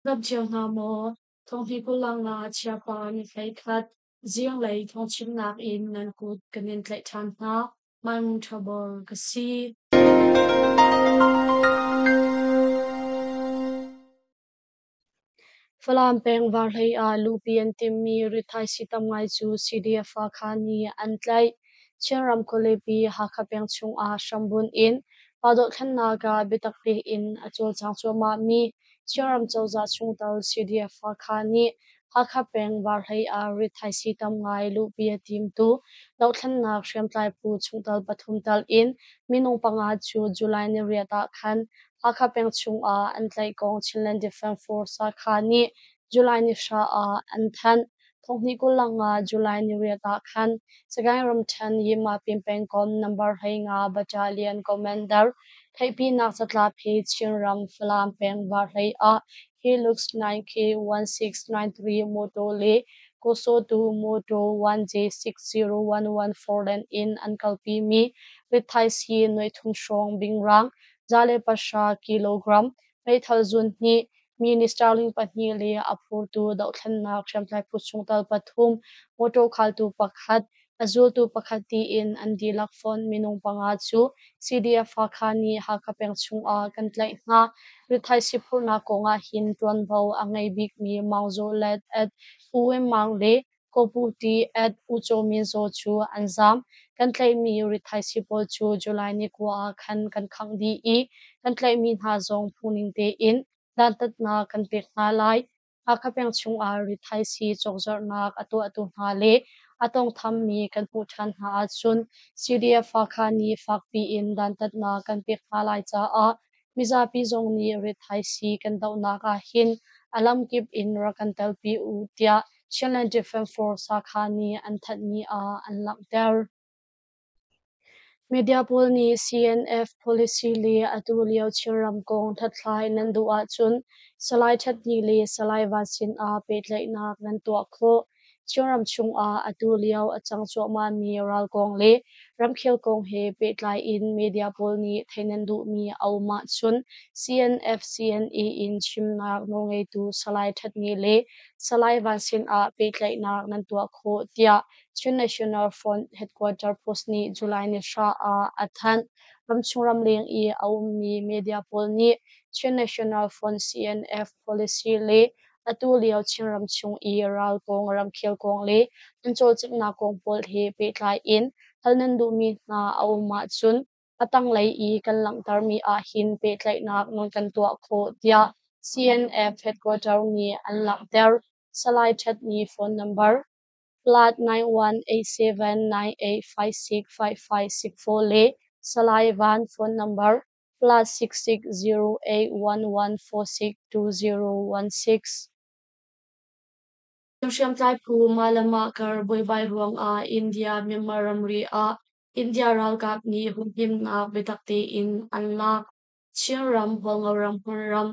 Dam cio hna maw? Thawnghi kulangah chiapa ni 11 zinglei thawngchimnak in nan kut kan in tlaih ṭhan hna. Maimung Ṭhabor ka si. Falam peng Varhlei ah luhpi an timhmi rithaisii tam ngai cu CDF Hakha nih an tlaih. Chinram khualipi Hakha peng chungah hrambunh in pa dohthlennak ah biatak tein a cawlcang cuahmahmi Chinram cozah chungtel CDF Hakha nih Hakha peng Varhlei ah rithaisii tam ngai luhpi a timtu dohthlennak hriamtlai phu chungtel pathum tal in minung panga cu July 8 ah khan Hakha peng chungah an tlaih kong Chinland Defence Force Hakha nih July 3 ah an thanh. Thonghnih 25 July 8 ah khan Sagaing ramṭhen Yinmapin pengkomh number 15 Battalion Commander theihpinak catlap he Chinram Falam peng Varhlei ah Hilux 9K1693 mawṭaw le Kawsawtu mawṭaw 1J6011 Forland in an kalpimi rithaisii nuaithum hrawng bingrang 110 kilogram meithal zun hnih, mini sterling pahnih le a phurtu dohthlennak hriamtlai phu chungtel pathum, mawṭaw khaltu pakhat, a zultu pakhat tiin an dihlak fonh minung panga cu CDF Hakha nih Hakha peng chungah kan tlaih hna. Rithaisii phurhnak kongah hin ṭuanvo a ngei bikmi Maung Zaw Let at U Win Maung le Kawhputi at U Caw Min Zaw cu an zaam. Kan tlaihmi rithaisii pawl cu July ni 9 ah khan kan khangh dih i kan tlaihmi hna zong phungning tein dantatnak kan pek hna lai. Hakha peng chungah rithaisii cawkzorhnak a tuahtu hna le a tawngthammi kan hmuh ṭhan hna ahcun CDF Hakha nih fakpi in dantatnak kan pek hna lai caah mizapi zong nih rithaisii kan dohnak ahhin a lamkip in rak kan telpi u tiah Chinland Defence Force Hakha nih an thanhmi ah an langhter. Media pawl nih CNF policy le atu lio Chinram kong hlathlai nan duh ahcun Salai That Ni le Salai Van sinah pehtlaihnak nan tuah khawh. Chinram chungah atu lio a cang cuahmahmi ral kong le ramkhel kong he pehtlai in media pawl nih theih nan duhmi a um ahcun CNF CNA in chimnak nawlngeitu Salai That Ni le Salai Van sinah pehtlaihnak nan tuah khawh tiah Chin National Front Headquarter Post nih July 3 ah a thanh. Ramchung ramleng i a ummi media pawl nih Chin National Front CNF policy le atu lio Chinram chung i ral kong, ramkhel kong le an cawlcanghnak kong pawl he pehtlai in hal nan duhmi hna a um ahcun a tanglei i kan langhtermi ahhin pehtlaihnak nan kan tuah khawh tiah CNF Headquarter nih an langhter. Salai That Ni phone number +91 879898565564 le Salai Van phone number +66 0811462016. Hriamtlai phu mah le mah kar buaibai ruangah India-Myanmar ramri ah India ralkap nih humhimnak biatak tein an lak. Chinram, Hualngoram hmunram,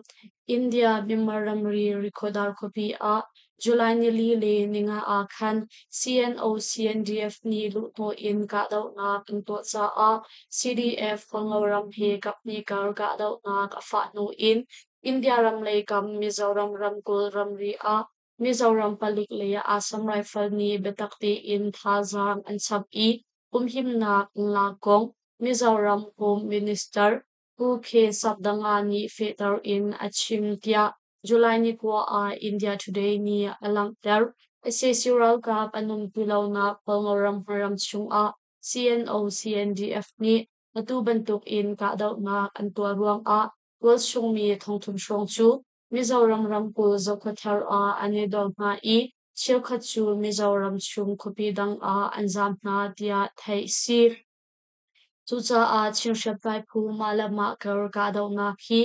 India-Myanmar ramri Rikhodar khuapi ah July 4 le 5 ah khan CNO-CNDF nih luhhnawh in kahdohnak an tuah caah CDF Hualngoram he kaphnih kar kahdohnak a fah hnu in India ram lei kam Mizoram ramkulh ramri ah Mizoram palik le Assam Rifle nih biatak tein thazaang an chap i humhimnak an lak kong Mizoram Home Minister Pu K. Sapdanga nih fehter in a chim tiah July 9 ah India Today nih a langhter. Sac ralkap an um ti lonak Hualngoram hmunram chungah CNO-CNDF nih atu bantuk in kahdohnak an tuah ruangah tualchungmi thongthum hrawng cu Mizoram ramkulh Zokhawthar ah an i dor hna i cheukhat cu Mizoram chung khuapi dang ah an zaam hna tiah theih a si. Cucaah Chin hriamtlai phu mah le mah kar kahdohnak hi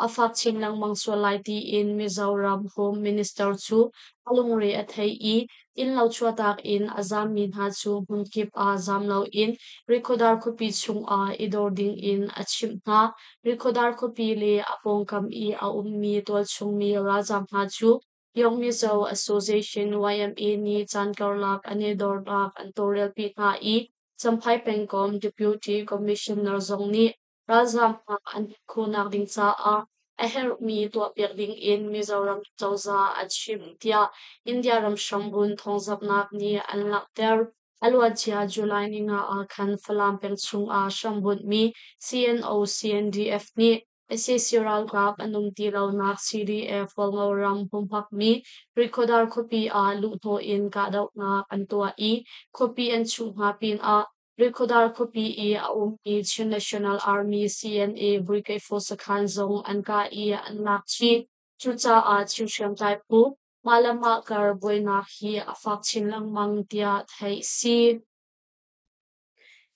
a fak chin lengmang sual lai tiin Mizoram Home Minister cu a lungre a thei i innlo chuahtak in a zaammi hna cu hmunkip ah zaam loin Rikhodar khuapi chungah i dor dingin a chimh hna. Rikhodar khuapi le a pawngkam i a ummi tualchungmi ralzaam hna cu Yong Mizo Association YMA nih caan karlak an i dornak an tawlrelpi hna i Champhai pengkomh Deputy Commissioner zong nih ralzaam hna an him khawhnak ding caah a herhmi tuahpiak dingin Mizoram cozah a chimh tiah India ram hrambunh thawngzamhnak nih an langhter. A luancia July ninga ah khan Falam peng chungah hrambunhmi CNO-CNDF nih sac ralkap an um ti lonak CDF Hualngo ram humhakmi Rikhodar khuapi ah luhhnawh in kahdohnak an tuah i khuapi an chuh hna pinah Rikhodar khuapi i a ummi Chin National Army CNA Brigade Force sakhan zong an kah i an lak chih. Cucaah Chin hriamtlai phu mah le mah kar buainak hi a fak chin lengmang tiah theih a si.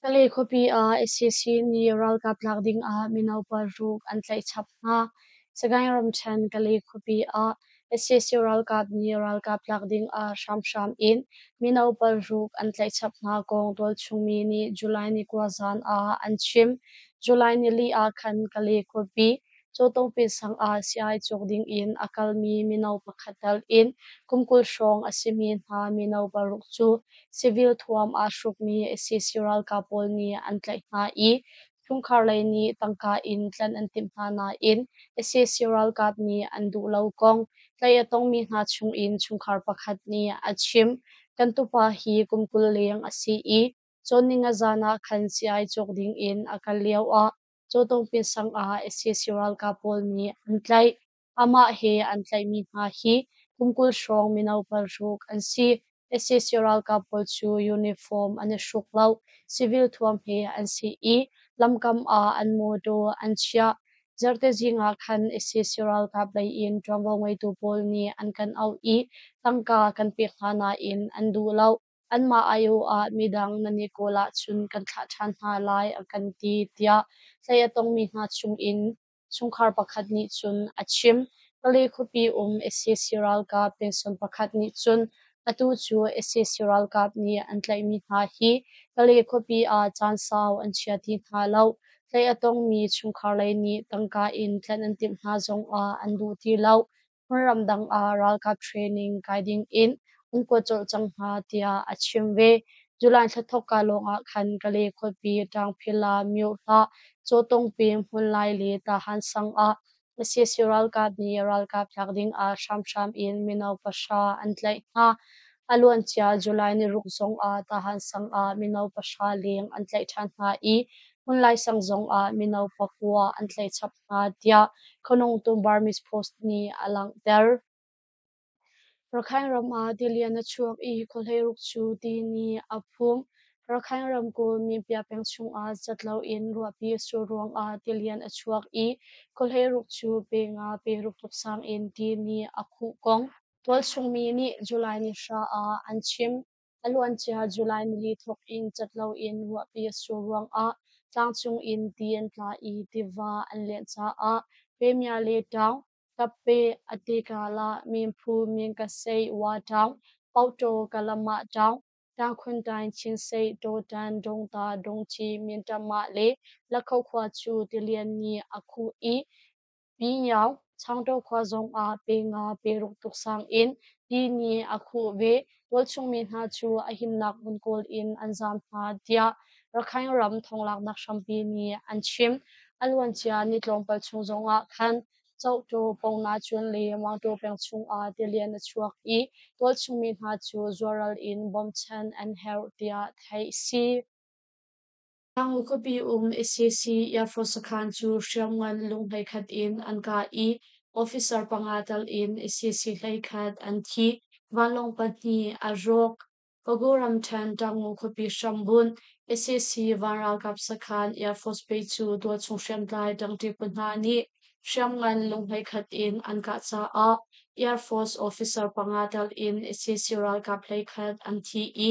Kalay khuapi ah sac nih ralkap tlak dingah mino paruk an tlaih chap hna. Sagaing ramṭhen Kalay khuapi ah sac ralkap nih ralkap tlak dingah hramhram in mino paruk an tlaih chap hna kong tualchung mi nih July ni 9 zan ah an chim. July nili ah khan Kalay khuapi Cawtawngpin sang ah sii cawk dingin a kalmi mino pakhat tal in kum 20 hrawng a simi hna mino paruk cu civil thuam aa hrukmi sac ralkap pawl nih an tlaih hna i chungkhar lei nih tangka in tlanh an timh hna nain sac ralkap nih an duh lo kong tlaih a tongmi hna chungin chungkhar pakhat nih a chim. Kan tupa hi kum 20 leng a si i cawnninga zan ah khan sii cawk dingin a kal lioah Cawtawngpin sang ah sac ralkap pawl nih an tlaih. Amah he an tlaihmi hna hi kum 20 hrawng mino paruk an si. Sac ralkap pawl cu uniform an i hruk lo, civil thuam he an si i lamkam ah an mawtaw an chiah. Zarhte zing ah khan sac ralkap lei in ṭuanvo ngeitu pawl nih an kan auh i tangka kan pek hna nain an duh lo. Anmah aiawh ah midang nan i kawl ahcun kan thlah ṭhan hna lai a kan ti, tiah tlaih a tongmi hna chungin chungkhar pakhat nih cun a chim. Kalay khuapi um sac ralkap pension pakhat nih cun atu cu sac ralkap nih an tlaihmi hna hi Kalay khuapi ah caan sau an chia ti hna lo. Tlaih a tongmi chungkhar lei nih tangka in tlanh an timh hna zongah an duh ti lo. Hmunram dang ah ralkap training kai ding in an kuat colh cang hna tiah a chim ve. July thla thawkka lawngah khan Kalay khuapi Ṭangphila, Myohlah, Cawtongpi, Hmunlai le Tahan sang ah sac ralkap nih ralkap tlak ding ah hramhram in mino 9 an tlaih hna. A luancia July niruk zong ah Tahan sang ah mino 9 leng an tlaih ṭhan hna i Hmunlai sang zong ah mino 9 an tlaih chap hna tiah Khuanungtu Burmese Post nih a langhter. Rakhine ram ah tilian a chuak i khuahleiruk cu ti nih a phum. Rakhine ramkulh Minpia peng chungah cat loin ruahpi a sur ruangah tilian a chuak i khuahleiruk cu pe nga pe ruk tluk sang in ti nih a khuh kong tualchung mi nih July ni 9 ah an chim. A luancia July nili thawk in cat loin ruahpi a sur ruangah tlangcung in ti an tla i tiva an lianh caah Pemia le Taung, Tappe, Atikala, Minphu, Minkasei, Wataung, Pauktaw, Kalamah Taung, Tangkhuntain, Chinsei, Tawtan, Dongta, Dongci, Mintamah le Lakho khua cu tilian nih a khuh i Pinyaung, Changtaw khua zongah pe nga pe ruk tluk sang in ti nih a khuh ve. Tualchung mi hna cu a himnak hmun kawl in an zaam hna tiah Rakhine ram thonglaknak hrampi nih an chim. A luancia ni tlawmpal chung zongah khan Chohtaw, Pongnachun le Mangtaw peng chungah tilian a chuak i tualchung mi hna cu zuaral in bawmchan an herh tiah theih a si. Tamu khuapi um sac Air Force sakhan cu hriamngan lung 11 in an kah i officer panga tal in sac 11 an thi. Vanlawng pahnih a rawk. Pago ramṭhen Tamu khuapi hrambunh sac van ralkap sakhan Air Force Base cu tualchung hriamtlai ṭangṭi phu hna nih hriamngan lung 11 in an kah caah Air Force officer panga tal in sac ralkap 11 an thi i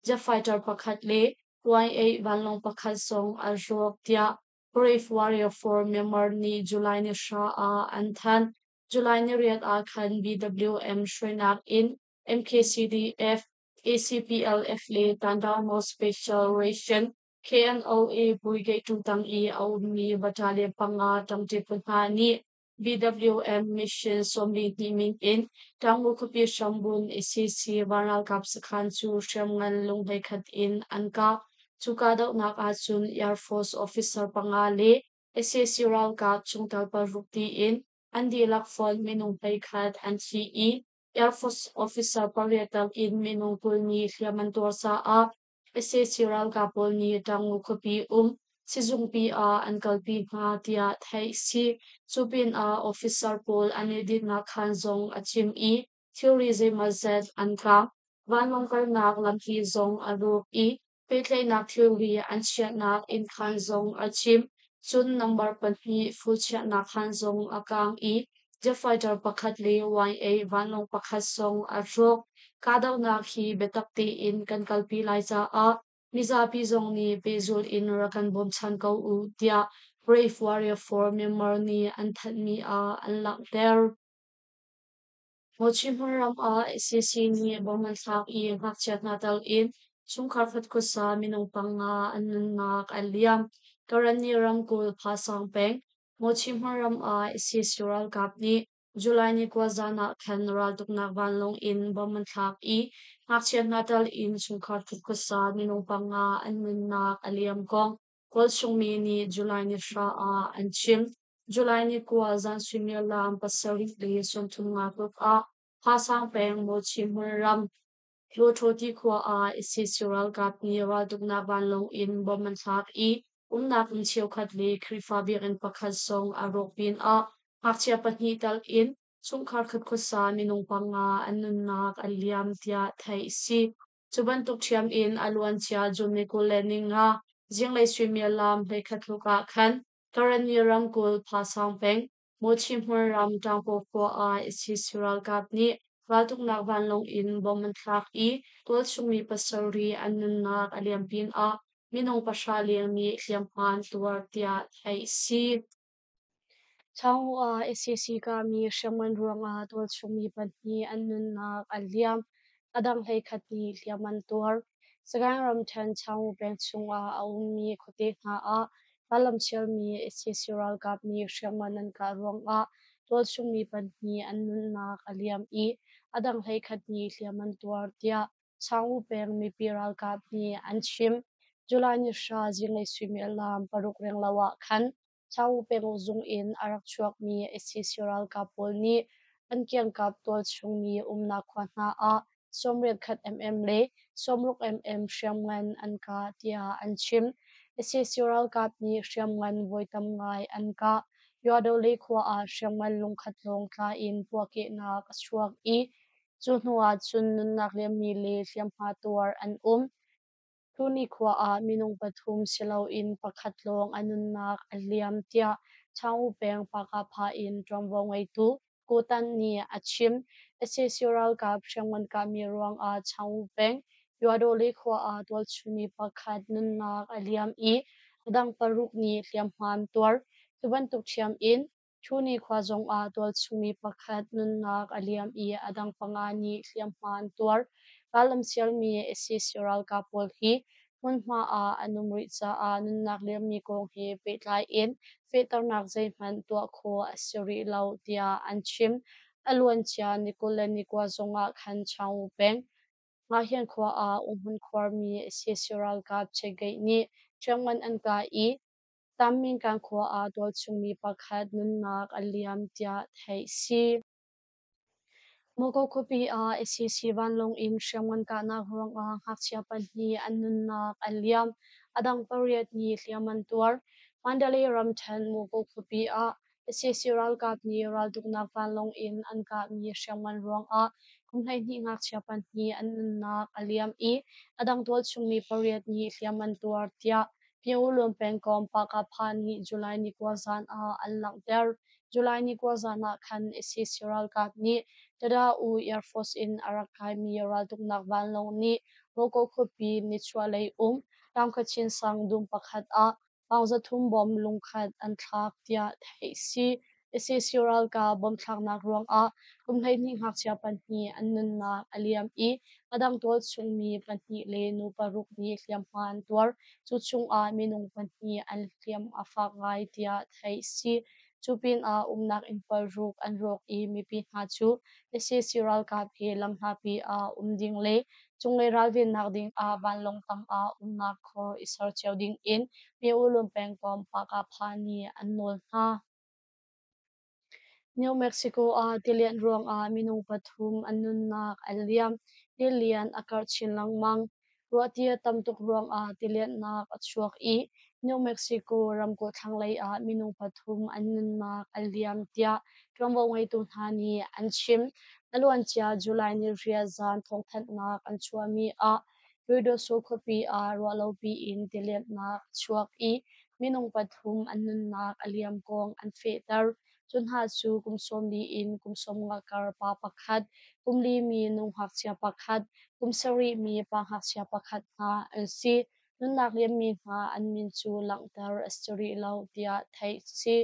jet fighter pakhat le Y-8 vanlawng pakhat zong a rawk tiah Brave Warrior for Myanmar nih July ni 9 ah an thanh. July ni 8 ah khan BWM hruainak in MKCDF, ACPLF le Tandamo Special Ration KNLA Brigade tang i a ummi battalion panga ṭangṭi phu hna nih BWM Mission 42 min in Tamu khuapi hrambun sac vanralkap sakhan cu hriamngan lung 11 in an kah. Cu kahdohnak ahcun Air Force officer panga le sac ralkap chungtel paruk tiin An dihlak fonh minung 11 an thi i Air Force officer pariat tal in minung 20 nih hliam an tuar caah sac ralkap pawl nih Taungoo khuapi um sizungpi ah an kalpi hna tiah theih a si. Cu pinah officer pawl an i dinhnak khaan zong a cim i thilri zeimawzat an kaang. Vanlawng kalnak lampi zong a rawk i pehtlaihnak thilri an chiahnak innkhaan zong a cim. Cun number pahnih ful chiahnak khaan zong a kaang i jet fighter pakhat le Y-8 vanlawng pakhat zong a hrawk. Kahdohnak hi biatak tein kan kalpi lai caah mizapi zong nih pehzulh in rak kan bawmchan ko u, tiah Brave Warrior for Myanmar nih an thanhmi ah an langhter. Mochi hmunram ah sac nih bom an thlak i ngakchia hna tel in chungkhar khat khuasa minung panga an nunnak a liam. Karenni ramkulh Phasang peng Mochi hmunram ah sac ralkap nih July ni kua zan ah khan raltuknak vanlawng in bom an thlak i ngakchia hna tel in chungkhar khat khuasa minung panga an nunnak a liam kong Kawlchungmi nih July ni hra ah an chim. July ni kua zan suimilam 7:35 tluk ah Phasang peng Mochi hmunram Hlawṭhawti khua ah sac ralkap nih raltuknak vanlawng in bom an thlak i umnak inn cheukhat le Khrihfa biakinn pakhat zong a rawk pinah ngakchia pahnih tal in chungkhar khat khuasa minung panga an nunnak a liam tiah theih a si. Cu bantuk ṭhiam in a luancia June ni 25 zinglei suimilam 11 tluk ah khan Karenni ramkulh Phasang peng Mochi hmunram Ṭangpaw khua ah sac ralkap nih raltuknak vanlawng in bom an thlak i tualchungmi pasarih an nunnak a liam pinah minung pahra leng nih hliamhma an tuar tiah theih a si. Chaung ah sac kahmi hriamngan ruangah tualchungmi pahnih an nunnak a liam. A dang 11 nih hliam an tuar. Sagaing ramṭhen Chaung peng chungah a ummi khuate hna ah rallam chialmi sac ralkap nih hriamngan an kah ruangah tualchungmi pahnih an nunnak a liam i a dang 11 nih hliam an tuar tiah Chaung peng mipi ralkap nih an chim. July ni hra zinglei suimilam paruk renglo ah khan Chaung penguk zung in a rak chuakmi sac ralkap pawl nih an kiangkap tualchungmi umnak khua hna ah 81 mm le 60 mm hriamngan an kah tiah an chim. Sac ralkap nih hriamngan voi tam ngai an kah. Yadawle khua ah hriamngan lungkhat lawng tla in puahkehnak a chuak i cu hnu ah cun nunnak liammi le hliamhma tuar an um. Tuni khua ah minung pathum si loin pakhat lawng a nunnak a liam tiah Chaung peng Pakapha in ṭuanvo ngeitu Kutan nih a chim. Sac ralkap hriamngan kahmi ruangah Chaung peng Yadawle khua ah tualchungmi pakhat nunnak a liam i a dang paruk nih hliamhma an tuar. Cu bantuk ṭhiam in Tuni khua zongah tualchungmi pakhat nunnak a liam i a dang panga nih hliamhma an tuar. Rallam sialmi sac ralkap pawl hi hmunhma ah an um rih caah nunnak liammi kong he pehtlai in fehternak zeihmanh tuah khawh a si rih lo tiah an chim. A luancia ni 21 zongah khan Chaung peng Ngahhian khua ah umhmun khuarmi sac ralkap checkgate nih hriamngan an kah i Tamminkan khua ah tualchungmi pakhat nunnak a liam tiah theih si. Moko khuapi ah sac vanlawng in hriamngan kahnak ruangah ngakchia pahnih an nunnak a liam. A dang pariat nih hliam an tuar. Mandalay ramṭhen Moko khuapi ah sac ralkap nih raltuknak vanlawng in an kahmi hriamngan ruangah kum 12 ngakchia pahnih an nunnak a liam i a dang tualchungmi pariat nih hliam an tuar tiah Pyongyang pengkomh Pakapha nih July ni kua zan ah an langhter. July ni kua zan ah khan sac ralkap nih Tada-U Air Force in a rak kaimi raltuknak vanlawng nih Moko khuapi nichuahlei um Tlangkhuachin sang dum pakhat ah paung 300 bom lungkhat an thlak tiah theih a si. Sac ralkap bom thlaknak ruangah kum 12 ngakchia pahnih an nunnak a liam i a dang tualchungmi pahnih le nu paruk nih hliamhma an tuar. Cu chungah minung pahnih an hliam a fak ngai tiah theih a si. Cu pinah umnak inn paruk an rawk i mipi hna cu sac ralkap he lamhlapi ah um ding le cunglei ralvennak ding ah vanlawng tangah umnak khor i ser cio ding in Myeulun pengkomh Pakapha nih an nawl hna. New Mexico ah tilian ruangah minung pathum an nunnak a liam. Tilian a karh chin lengmang. Ruahti a tam tuk ruangah tilianhnak a chuak i New Mexico ramkulh thlanglei ah minung pathum an nunnak a liam tiah ṭuanvo ngeitu hna nih an chim. A luancia July ni riat zan thawngthanhnak an chuahmi ah Ruidoso khuapi ah ruahlopi in tilianhnak a chuak i minung pathum an nunnak a liam kong an fehter. Cu hna cu kum 40 in kum 50 kar pa pakhat, kum li mi nu ngakchia pakhat, kum sarih mi pa ngakchia pakhat hna an si. Nunnak liammi hna an min cu langhter a si rih lo tiah theih a si.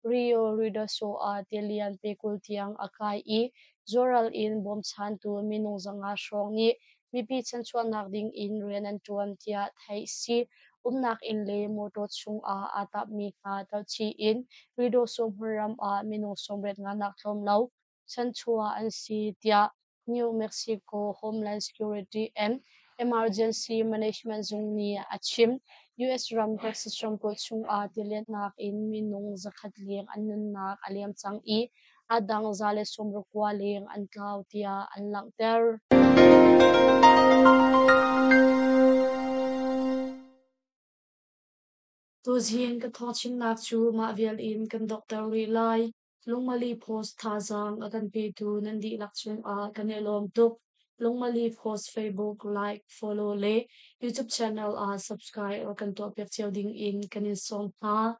Rio Ruidoso ah tilian pe 20 tiang a kai i zuaral in bawmchantu minung 500 hrawng nih mipi chanchuahnak ding in rian an ṭuan tiah theih a si. Umnak inn le mawṭaw chungah aa tapmi hna telhchih in Ruidoso hmunram ah minung 80 nganak tlawm lo chanchuah an si tiah New Mexico Homeland Security and Emergency Management zung nih a chim. US ram Texas ramkulh chungah tilianhnak in minung 100 leng an nunnak a liam cang i a dang 169 leng an tlau tiah an langhter. Tuzing ka thawngchimnak cu mah vial in kan donghter rih lai. Lungmali Post thazaang a kan petu nan dihlak cungah kan i lawm tuk. Lungmali Post Facebook like, follow le YouTube channel ah subscribe rak kan tuahpiak cio ding in kan in sawm hna.